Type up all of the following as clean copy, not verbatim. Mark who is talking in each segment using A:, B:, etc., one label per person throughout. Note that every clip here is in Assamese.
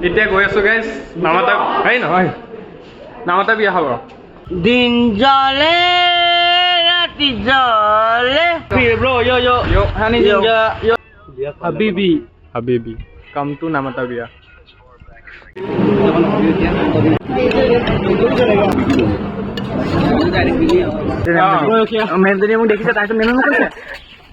A: এতিয়া গৈ আছো গাইজ নামাতা, এই নহয় নামাতা বিয়া খাব।
B: দিন জলে ৰাতি জলে।
C: Bro, yo yo
A: yo
C: Honey Singh yo.
A: হাবিবি হাবিবি কাম টু নামাতা বিয়া।
C: মেমজনীয়ে মোক দেখিছে, তাৰপিছত মেমে মোক কৈছে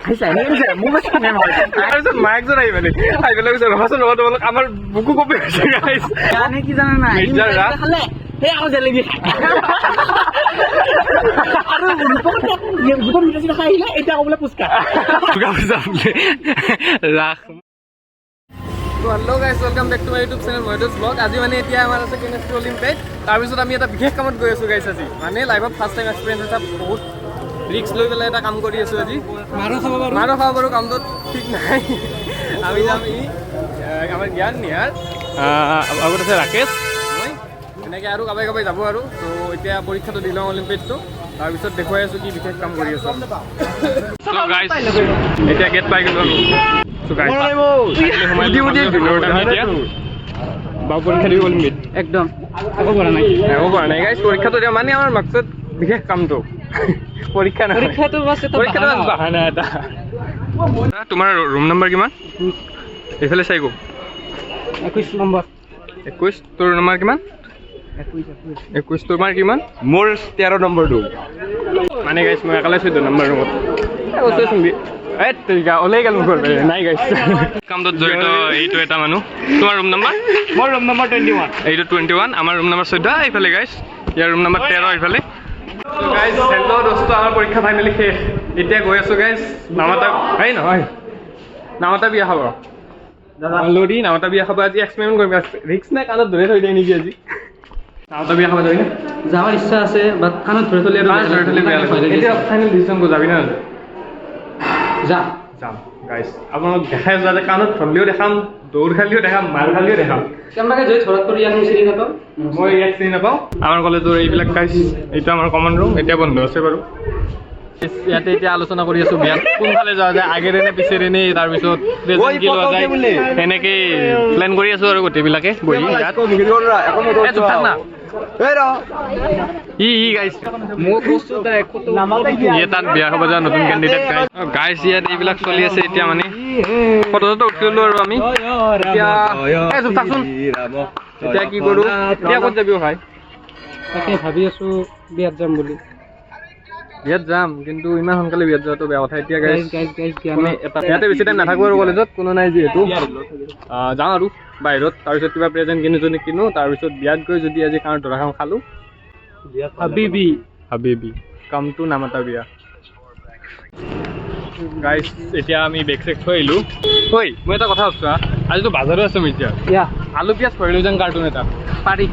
C: আহিছা, এনেকে কৈছে, মোক কৈছে মেম।
A: তাৰপিছত মায়েকজন আহি পেলাই আহি পেলাই কৈছে ৰ'বাচোন ৰ'বা, তোমালোক আমাৰ বুকু কঁপি গৈছে গাইজ।
C: মানে কি জানা নাই,
A: মিৰ্জাৰ ৰাস।
C: খালে সেই আকৌ জেলেবি খায় আৰু ৰূপক মিঠা চিঠা খাই আহিলে, এতিয়া আকৌ বোলে পুচকা।
A: দুৰ্গা পূজা বোলে ৰাস। তো hello guys, welcome back to my YouTube channel Mahendra blog. আজি মানে এতিয়া আমাৰ আছে কেমেষ্ট্ৰি অলিম্পিয়াড। তাৰপিছত আমি এটা বিশেষ কামত গৈ আছোঁ গাইজ। আজি মানে লাইফত ফাৰ্ষ্ট টাইম এক্সপিৰিয়েঞ্চ এটা, বহুত ৰিস্ক লৈ পেলাই এটা কাম কৰি আছোঁ আজি।
C: মাৰো খাব পাৰোঁ।
A: মাৰো খাব পাৰোঁ, কামটোত ঠিক নাই। আমি যাম ই আমাৰ জ্ঞান নিহাৰ, আগত আছে ৰাকেশ, মই, এনেকৈ আৰু কাবাই কাবাই যাব আৰু। তো এতিয়া পৰীক্ষাটো দি লওঁ অলিম্পিয়াডটো, তাৰপিছত দেখুৱাই আছোঁ কি বিশেষ কাম কৰি আছোঁ। গাইজ, এতিয়া গেট পাই গ'লোঁ আমি। So guys, সোমাই ভিতৰত আমি এতিয়া বাবু পৰীক্ষা দিব অলিম্পিয়াড।
C: একদম একো কৰা নাই।
A: একো কৰা নাই গাইজ, পৰীক্ষাটো দিয়া মানে আমাৰ মাকচত বিশেষ কামটো পৰীক্ষা নহয়।
C: পৰীক্ষাটো বাছ এটা
A: পৰীক্ষাটো বাছ বাহানা এটা। তোমাৰ ৰুম নম্বৰ কিমান? এইফালে চাই গো।
C: 21 নম্বৰ।
A: 21। তোৰ নম্বৰ কিমান?
C: 21, 21।
A: 21। তোমাৰ কিমান?
D: মোৰ 13 নম্বৰটো।
A: মানে গাইছ, মই একালে 14 নম্বৰ ৰুমত কৈছোচোন। এই তেৰিকা ওলাই গ'ল মুখৰ বাহিৰে। নাই গাইছ, কামটোত জড়িত এইটো এটা মানুহ। তোমাৰ ৰুম নম্বৰ?
C: মোৰ ৰুম নম্বৰ 21।
A: এইটো 21, আমাৰ ৰুম নম্বৰ 14 এইফালে গাইছ, ইয়াৰ ৰুম নম্বৰ 13 এইফালে। গাইছ হেল্ল' দোস্ত, আমাৰ পৰীক্ষা ফাইনেলি শেষ। এতিয়া গৈ আছোঁ গাইছ নামাতা, এই নহয় নামাতা বিয়া খাব। লৰি নামাতা বিয়া খাব আজি এক্সপেৰিমেণ্ট কৰিম। ৰিক্স নাই, কাণত ধৰি থৈ দিয়ে নেকি আজি? নামাতা বিয়া খাব যাবি নে?
C: যাৱাৰ ইচ্ছা আছে, বাট কাণত ধৰি থলে আৰু
A: কাণত ধৰি থলে বেয়া লাগে। এতিয়া ফাইনেল ডিচিশ্যন কৰ, যাবি না নাযাবি?
C: যা।
A: যাম গাইছ, আপোনালোক দেখাই যোৱা যে কাণত ধৰলিও দেখাম, দৌৰ খালিও দেখাম, মাৰ খালিও দেখাম।
C: কেনেবাকে যদি ধৰাত পৰি ইয়াক মই চিনি নাপাওঁ।
A: মই ইয়াক চিনি নাপাওঁ। আমাৰ কলেজৰ এইবিলাক গাইছ, এইটো আমাৰ কমন ৰুম, এতিয়া বন্ধ আছে বাৰু। ইয়াতে এতিয়া আলোচনা কৰি আছো বিয়াত কোনফালে যোৱা যায়, আগেৰে নে পিছেৰে নে, তাৰপিছত প্ৰেজেণ্ট কি লোৱা যায়, সেনেকেই প্লেন কৰি আছো আৰু গোটেইবিলাকে বহি ইয়াত। এই চুপ থাক না। ই ই গাইছ,
C: মোক বস্তু
A: ইয়ে তাত বিয়া খাব যোৱা নতুন কেণ্ডিডেট গাইছ। গাইছ, ইয়াত এইবিলাক চলি আছে এতিয়া, মানে ফটো চটো উঠি ললো আৰু আমি এতিয়া। এই চুপ থাকচোন। এতিয়া কি কৰো? এতিয়া ক'ত যাবি অ ভাই?
C: তাকে ভাবি আছো বিয়াত যাম বুলি।
A: বিয়াত যাম, কিন্তু ইমান সোনকালে বিয়াত যোৱাটো বেয়া কথা এতিয়া গাইছ।
C: গাইজ গাইজ গাইজ, জ্ঞান
A: কোনো এটা ইয়াতে বেছি টাইম নাথাকো আৰু, কলেজত কোনো নাই যিহেতু। যাওঁ আৰু বাহিৰত, তাৰপিছত কিবা প্ৰেজেণ্ট কিনো যদি কিনো, তাৰপিছত বিয়াত গৈ যদি আজি কাণত ধৰাখন খালো।
C: হাবিবি
A: হাবিবি কাম টু নামাতা বিয়া। গাইছ, এতিয়া আমি বেগ চেগ থৈ আহিলো। ঐ, মই এটা কথা ভাবছো হা, আজিতো বাজাৰো আছে এতিয়া।
C: ইয়া।
A: আলু পিঁয়াজ ভৰি লৈ যাম কাৰ্টুন এটা।
C: পাৰি।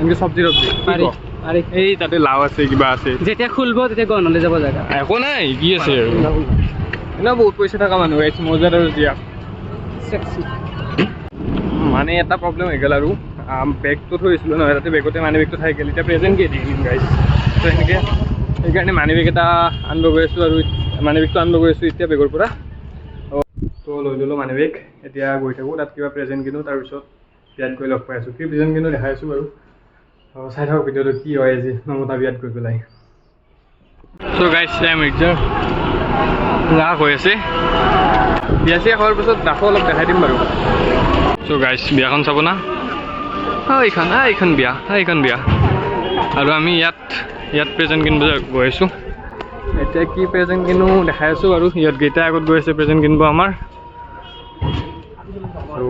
A: এনেকে চব্জি তব্জি কি
C: পাৰি।
A: ক?
C: পাৰি।
A: এই তাতে লাও আছে, কিবা আছে।
C: যেতিয়া খুলব তেতিয়া গণলে যাব জাগা।
A: একো নাই, কি আছে আৰু, এনেও বহুত পইচা থকা মানুহ গাইছ, মজাত আৰু দিয়া।
C: চেক্সি।
A: মানে এটা প্ৰব্লেম হৈ গ'ল আৰু, বেগটো থৈ আহিছিলোঁ নহয় তাতে, বেগতে মানি বেগটো থাকি গ'ল। এতিয়া প্ৰেজেণ্ট কি দি কিনিম গাইছ? তো সেনেকৈ সেইকাৰণে মানি বেগ এটা আনিব গৈ আছোঁ আৰু, মানি বেগটো আনিব গৈ আছোঁ এতিয়া বেগৰ পৰা। তো লৈ ল'লোঁ মানি বেগ, এতিয়া গৈ থাকোঁ তাত, কিবা প্ৰেজেণ্ট কিনো, তাৰপিছত বিয়াত গৈ লগ পাই আছোঁ। কি প্ৰেজেণ্ট কিনো দেখাই আছোঁ বাৰু। তো চাই থাকক ভিডিঅ'টো, কি হয় আজি নমতা বিয়াত গৈ পেলাই। চ' গাইছ, মিৰ্জাৰ ৰাস হৈ আছে। বিয়া চিয়া হোৱাৰ পিছত ৰাসো অলপ দেখাই দিম বাৰু। চ' গাইছ, বিয়াখন চাব না। এইখন এইখন বিয়া, এইখন বিয়া আৰু আমি ইয়াত ইয়াত প্ৰেজেণ্ট কিনিব গৈ আছোঁ। এতিয়া কি প্ৰেজেণ্ট কিনো দেখাই আছোঁ আৰু। ইহঁতকেইটা আগত গৈ আছে প্ৰেজেণ্ট কিনিব আমাৰ। ত'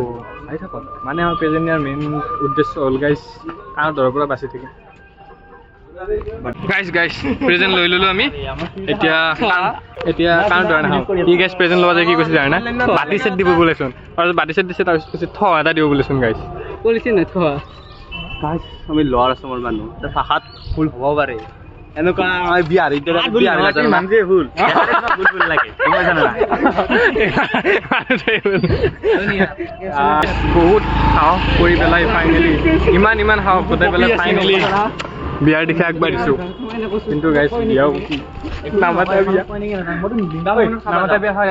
A: চাই থাকক। মানে আমাৰ প্ৰেজেণ্ট নিয়াৰ মেইন উদ্দেশ্য হ'ল গাইছ, কাণত ধৰাৰ পৰা বাচি থাকিম। গাইছ গাইছ, প্ৰেজেণ্ট লৈ ল'লোঁ আমি। এতিয়া এতিয়া কাণত ধৰা নাখাওঁ। ই গাইছ, প্ৰেজেণ্ট ল'ব যায় কি কৈছে জানে? বাতি চেট দিব বোলেচোন। তাৰপিছত বাতি চেট দিছে, তাৰপিছত কৈছে থ এটা দিব বোলেচোন গাইছ।
C: কৰিছে নাই থোৱা।
D: গাইছ, আমি লোৱাৰ আছামৰ মানুহ, ভাষাত ভুল হ'ব পাৰে। এনেকুৱা আমাৰ বিহাৰীৰ দৰে, বিহাৰী যে ভুল ভুল ভুল লাগে, গম পাইছা নে নাই?
A: বহুত সাহস কৰি পেলাই ফাইনেলি, ইমান ইমান সাহস গোটাই পেলাই ফাইনেলি বিয়াৰ দিশে আগবাঢ়িছোঁ। কিন্তু গাইছ, বিয়াও নামাতা বিয়া, নামাতা বিয়া হয়।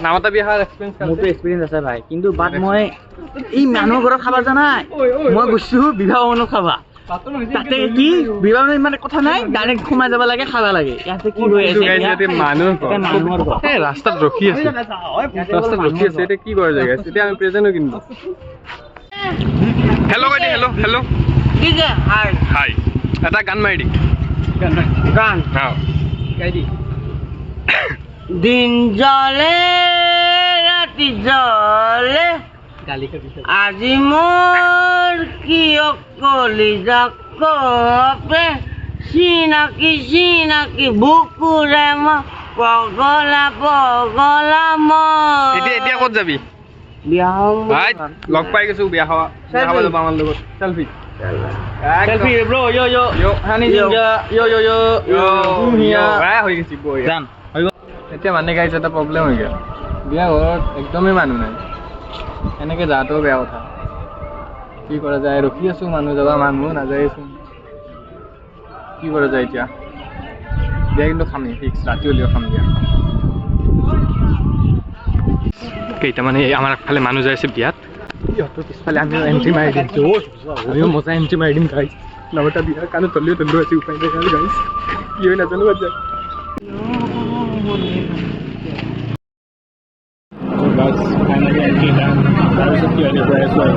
A: নামাতা বিয়া হোৱাৰ এক্সপিৰিয়েঞ্চ?
C: মোৰতো এক্সপিৰিয়েঞ্চ আছে ভাই, কিন্তু বাট মই এই মানুহৰ ঘৰত খাবা জানাই, মই গৈছো বিবাহ ভৱনত খাবা। তাতে কি বিবাহ ভৱনত ইমান কথা নাই, ডাইৰেক্ট সোমাই যাব লাগে, খাব লাগে। ইয়াতে কি হৈ আছে?
A: ইয়াতে মানুহ এই ৰাস্তাত ৰখি আছে, ৰাস্তাত ৰখি আছে। এতিয়া কি কৰা যায়? এতিয়া আমি প্ৰেজেণ্টো কিন্তু হেল্ল' কৈ দি, হেল্ল' হেল্ল'
B: হাই
A: হাই। এটা গান মাৰি দি।
B: গান
A: গাই দি।
B: দিন জলে ৰাতি জলে, আজি মোৰ কিয় কলিজা কপে, চিনাকি চিনাকি বুকুৰে পগলা পগলা মই।
A: এতিয়া এতিয়া ক'ত যাবি?
B: বিয়া।
A: লগ পাই গৈছো, বিয়া খাবা, বিয়া খাব যাব আমাৰ লগত। Selfie.
C: Selfie bro, yo yo yo, Honey Singh yo yo yo
A: yo হৈ গৈছি।
C: যাম।
A: এতিয়া মানে গাইছ, এটা প্ৰব্লেম হৈ গ'ল, বিয়া ঘৰত একদমেই মানুহ নাই। এনেকৈ যোৱাটোও বেয়া কথা। কি কৰা যায়? ৰখি আছোঁ মানুহ যাবা, মানুহো নাযায়চোন। কি কৰা যায় এতিয়া? বিয়া কিন্তু খামেই ফিক্স, ৰাতি হ'লেও খাম বিয়া। কেইটামানে আমাৰ আগফালে মানুহ যাই আছে বিয়াত, ইহঁতৰ পিছফালে আমিও এণ্ট্ৰি মাৰি দিম। আমিও মজা এণ্ট্ৰি মাৰি দিম গাইছ। নৱটা বিয়া কাণত তলিও তলিও আছে, উপায় নাই গাইছ, কি হয় নাজানো। যায় ফাইনেলি এণ্ট্ৰি ডান। তাৰপিছত কি হয় গৈ আছোঁ আৰু।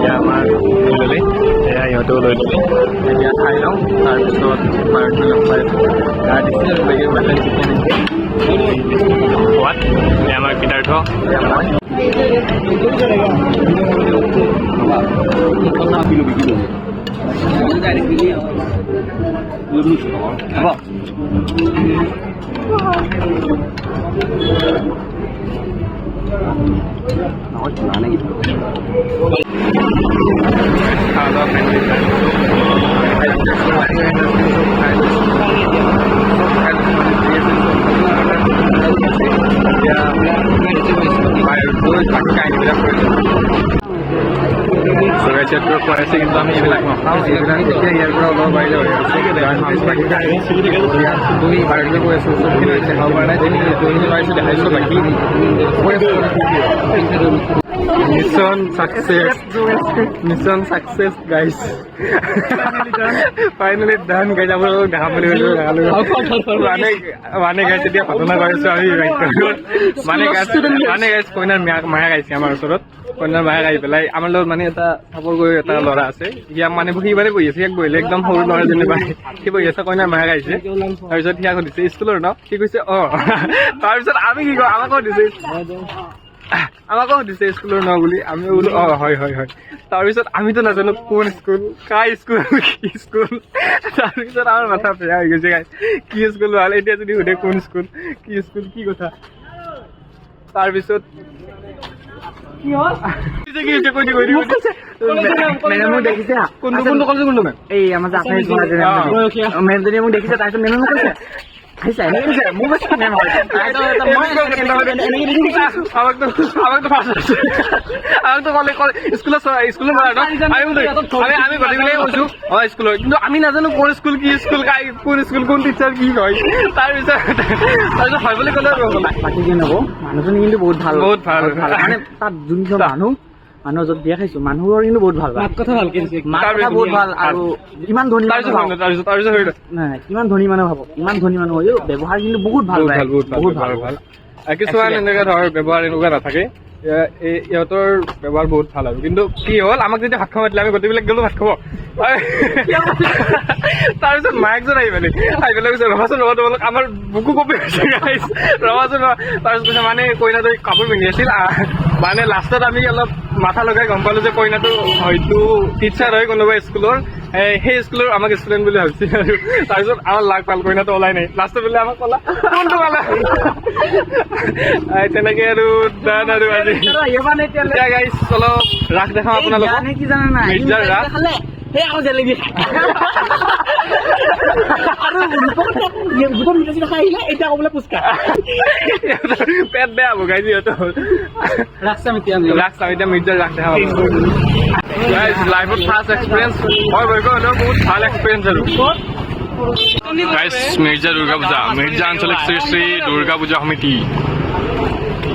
A: এতিয়া আমাৰ লৈ ল'লে, এয়া ইহঁতেও লৈ ল'লে। এতিয়া খাই লওঁ, তাৰপিছত পাৰ্টি লগ পাই আছোঁ। গা দিছে আৰু বাকী মাটন চিকেন সোৱাদ। এয়া আমাৰ কৃতাৰ্থ, এয়া মই। খাওয়া দাওয়া ফাইনালি কাহিনীবিলাক খুৱাইছে, কিন্তু আমি এইবিলাক নাখাওঁ। এইবিলাক এতিয়া ইয়াৰ পৰা ওলাব পাৰিলে হৈ। বাকী গৈ আছোঁ, চবখিনি দেখাব পৰা নাই, যিখিনি পাৰিছোঁ দেখাইছোঁ। বাকী mission success, mission success guys, finally done guys. আপোনালোকক দেখাম বুলি কৈছোঁ, দেখালো। মানে গাইছ, এতিয়া ঘটনা কৰিছোঁ আমি। মানে গাইছ, মানে গাইছ, কইনাৰ মায়েক আহিছে আমাৰ ওচৰত। কইনাৰ মায়েক আহি পেলাই আমাৰ লগত, মানে এটা চাপৰ গৈ এটা ল'ৰা আছে, ইয়াক মানে সি মানে বহি আছে, ইয়াক বহিলে একদম সৰু ল'ৰা যেনিবা সি বহি আছে। কইনাৰ মায়েক আহিছে, তাৰপিছত সিয়াক সুধিছে স্কুলৰ ন? সি কৈছে অ। তাৰপিছত আমি কি কওঁ, আমাকো সুধিছে, আমাকো সুধিছে স্কুলৰ ন বুলি। আমি বোলো অ হয় হয় হয়। তাৰপিছত আমিতো নাজানো কোন স্কুল, কাৰ স্কুল, কি স্কুল। তাৰপিছত আমাৰ মাথা বেয়া হৈ গৈছে, কি স্কুল ভাল এতিয়া যদি সোধে কোন স্কুল, কি স্কুল, কি কথা। তাৰপিছত
C: মেমজনীয়ে মোক দেখিছে, তাৰপিছত মেমে মোক কৈছে আহিছা, এনেকে কৈছে মোক, কৈছে মেম।
A: আমাকতো ক'লে স্কুলত, স্কুলত আমি গোটেইবিলাকে কৈছো অ স্কুলৰ, কিন্তু আমি নাজানো কোন স্কুল, কি স্কুল, কোন স্কুল, কোন টিচাৰ, কি হয়। তাৰপিছত হয় বুলি ক'লে।
C: বাকী কি নকওঁ, মানুহজনী কিন্তু বহুত ভাল,
A: বহুত ভাল।
C: মানে তাত যোনখন মানুহ য'ত বিয়া খাইছো, মানুহৰ কিন্তু বহুত ভাল,
D: মাত কথা ভালকে,
C: মাত কথা বহুত ভাল। আৰু ইমান ধনী,
A: তাৰপিছত
C: নাই, ইমান ধনী মানুহ ভাবক, ইমান ধনী মানুহ হয়ো ব্যৱহাৰ কিন্তু বহুত ভাল,
A: বহুত ভাল, বহুত ভাল। কিছুমান এনেকুৱা ধৰ ব্যৱহাৰ এনেকুৱা নাথাকে, ইহঁতৰ ব্যৱহাৰ বহুত ভাল। আৰু কিন্তু কি হ'ল, আমাক যেতিয়া ভাত খাব মাতিলে আমি গোটেইবিলাক গ'লো ভাত খাব। তাৰপিছত মায়েকজন আহি পেলাই কৈছে ৰবাচোন ৰবা, তোমালোক, আমাৰ বুকু কপি গৈছে, ৰবাচোন। তাৰপিছত কৈছে মানে কইনাটো কাপোৰ পিন্ধি আছিল, মানে লাষ্টত আমি অলপ মাথা লগাই গম পালো যে কইনাটো হয়তো টিচাৰ হয় কোনোবা স্কুলৰ, সেই স্কুলৰ আমাক ষ্টুডেণ্ট বুলি ভাবিছিল। আৰু তাৰপিছত আমাৰ লাগ পাল কইনাটো ওলাই নাই, লাষ্টত বোলে আমাক ক'লা কোনটো পালা তেনেকে। আৰু ডান আৰু আজি এতিয়া গাইছ অলপ ৰাস দেখাম আপোনালোকক,
C: কি জানা নাই,
A: মিৰ্জাৰ ৰাস।
C: সেই আকৌ জেলেবি খায় আৰু ৰূপক মিঠা চিঠা খাই আহিলে, এতিয়া আকৌ বোলে ফুচকা।
A: পেট বেয়া হ'ব গাইজ সিহঁতৰ।
C: ৰাস চাম এতিয়া আমি,
A: ৰাস চাম এতিয়া, মিৰ্জাৰ ৰাস দেখাম। গাইজ লাইফত ফাৰ্ষ্ট এক্সপিৰিয়েঞ্চ হয়, ভয় হ'লেও বহুত ভাল এক্সপিৰিয়েঞ্চ। আৰু গাইজ মিৰ্জা দুৰ্গা পূজা, মিৰ্জা আঞ্চলিক শ্ৰী শ্ৰী দুৰ্গা পূজা সমিতি।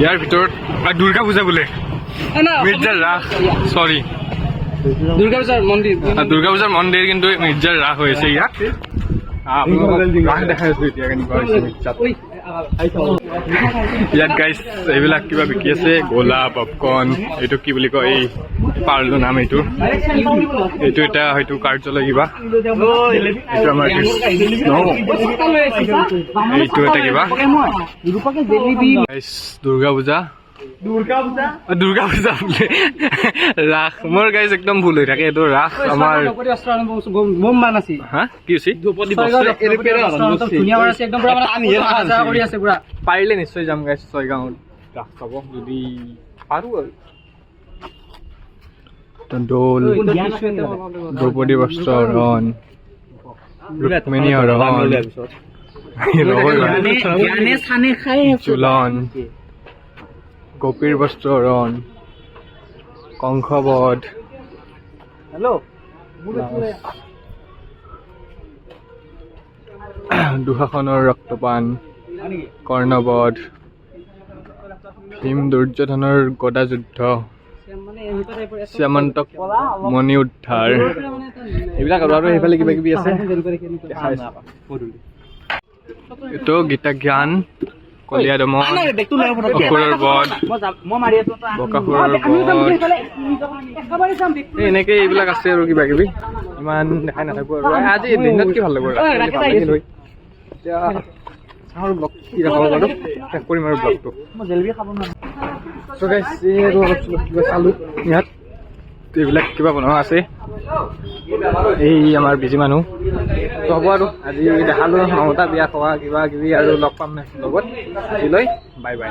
A: ইয়াৰ ভিতৰত দুৰ্গা পূজা বোলে, মিৰ্জাৰ ৰাস, চৰি।
C: দুৰ্গা পূজাৰ মন্দিৰ,
A: দুৰ্গা পূজাৰ মন্দিৰ, কিন্তু মিৰ্জাৰ ৰাস হৈছে ইয়াত। ৰাস দেখাই আছো এতিয়া কেনেকুৱা হৈছে মিৰ্জাত। ইয়াত গাইজ এইবিলাক কিবা বিকি আছে, গোলা, পপকৰ্ণ, এইটো কি বুলি কয়, এই পাৰলো নাম এইটো। এইটো এটা হয়তো কাৰ্যালয় কিবা, এইটো আমাৰ এইটো এটা কিবা দুৰ্গা পূজা, দুৰ্গা পূজা বোলে ৰাস। মোৰ গাইজ একদম ভুল হৈ থাকে। এইটো ৰাস আমাৰ হা কি হৈছে, পাৰিলে নিশ্চয় যাম গাইজ ছয়গাঁৱত ৰাস চাব, যদি পাৰো। আৰু দৌল, দ্ৰৌপদী বস্ত্ৰ হৰণ, ৰুক্মিণী হৰণ, ঝুলন, গোপীৰ বস্ত্ৰ হৰণ, কংসবধ, দুঃশাসনৰ ৰক্তপান, কৰ্ণবধ, ভীম দুৰ্যোধনৰ গদা যুদ্ধ, শ্যামন্তক মণি উদ্ধাৰ, এইবিলাক। আৰু সেইফালে কিবা কিবি আছে। এইটো গীতা জ্ঞান, কলীয়া দমন, অসুৰৰ বধ, বকাসুৰৰ বধ, এনেকে এইবিলাক আছে। আৰু কিবা কিবি ইমান দেখাই নাথাকো আৰু আজি দিনত কি ভাল লাগিব। এতিয়া চাওঁ আৰু ব্লগ কি দেখাব পাৰোঁ, শেষ কৰিম আৰু ব্লগটো। চ' গাইছ এই আৰু অলপ চলপ কিবা চালোঁ। ইয়াত এইবিলাক কিবা বনোৱা আছে। এই আমাৰ বিজি মানুহ। তো হ'ব আৰু আজি দেখালোঁ মমতা বিয়া খোৱা কিবা কিবি, আৰু লগ পাম নেক্সট লগত। আজিলৈ বাই বাই।